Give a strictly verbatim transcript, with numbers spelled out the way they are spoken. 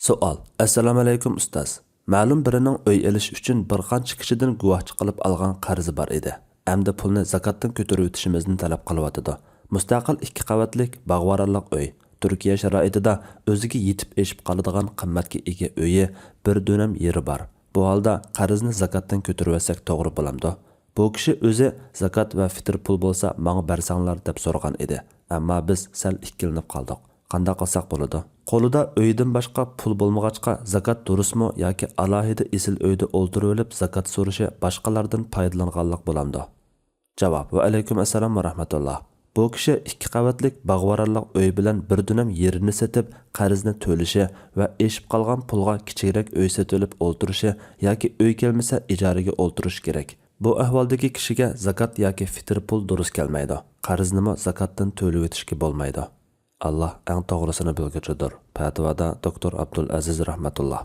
سوئال. ئەسسالامۇئەلەيكۇم ئۇستاز. مەلۇم بىرىنىڭ ئۆي ئېلىش ئۈچۈن بىر قانچە كىشىدىن گۇۋاھچى قىلىپ ئالغان قەرزى بار ئىدى. ئەمدى پۇلنى زاكاتتىن كۆتۈرۈۋېتىشىمىزنى تەلەپ قىلىۋاتىدۇ. مۇستەقىل ئىككى قەۋەتلىك باغ ۋارانلىق ئۆي. تۈركىيە شارائىتىدا ئۆزىگە يېتىپ ئېشىپ قالىدىغان قىممەتكە ئىگە ئۆيى بىر دۆنەم يېرى بار. بۇ ھالدا قەرزنى زاكاتتىن كۆتۈرۈۋەتسەك توغرا بولامدۇ؟ بۇ كىشى ئۆزى زاكات ۋە فىتىر پۇل بولسا ماڭا بەرسەڭلار دەپ سورىغان ئىدى. ئەمما بىز سەل ئىككىلىنىپ قالدۇق. قانداق قىلساق بولىدۇ؟ قولىدا ئۆيدىن باشقا پۇل بولمىغاچقا زاكات دۇرۇسمۇ ياكى ئالاھىدە ئېسىل ئۆيدە ئولتۇرۇۋېلىپ زاكات سورىشى باشقىلاردىن پايدىلانغانلىق بولامدۇ؟ جاۋاب. ۋەئەلەيكۇم ئەسسالام ۋە رەھمەتۇللا. بۇ كىشى ئىككى قەۋەتلىك باغ ۋارانلىق ئۆي بىلەن بىر دۆنەم يېرىنى سېتىپ قەرزنى تۆلىشى ۋە ئېشىپ قالغان پۇلغا كىچىكرەك ئۆي سېتىۋېلىپ ئولتۇرۇشى ياكى ئۆي كەلمىسە ئىجارىگە ئولتۇرۇشى كېرەك. بۇ ئەھۋالدىكى كىشىگە زاكات ياكى فىتىر پۇل دۇرۇس كەلمەيدۇ. قەرزنىمۇ زاكاتتىن تۆلىۋېتىشكە بولمايدۇ. ئاللا ئەڭ توغرىسىنى بىلگۈچىدۇر. پەتىۋادا دوكتور ئابدۇلئەزىز رەھمەتۇللا.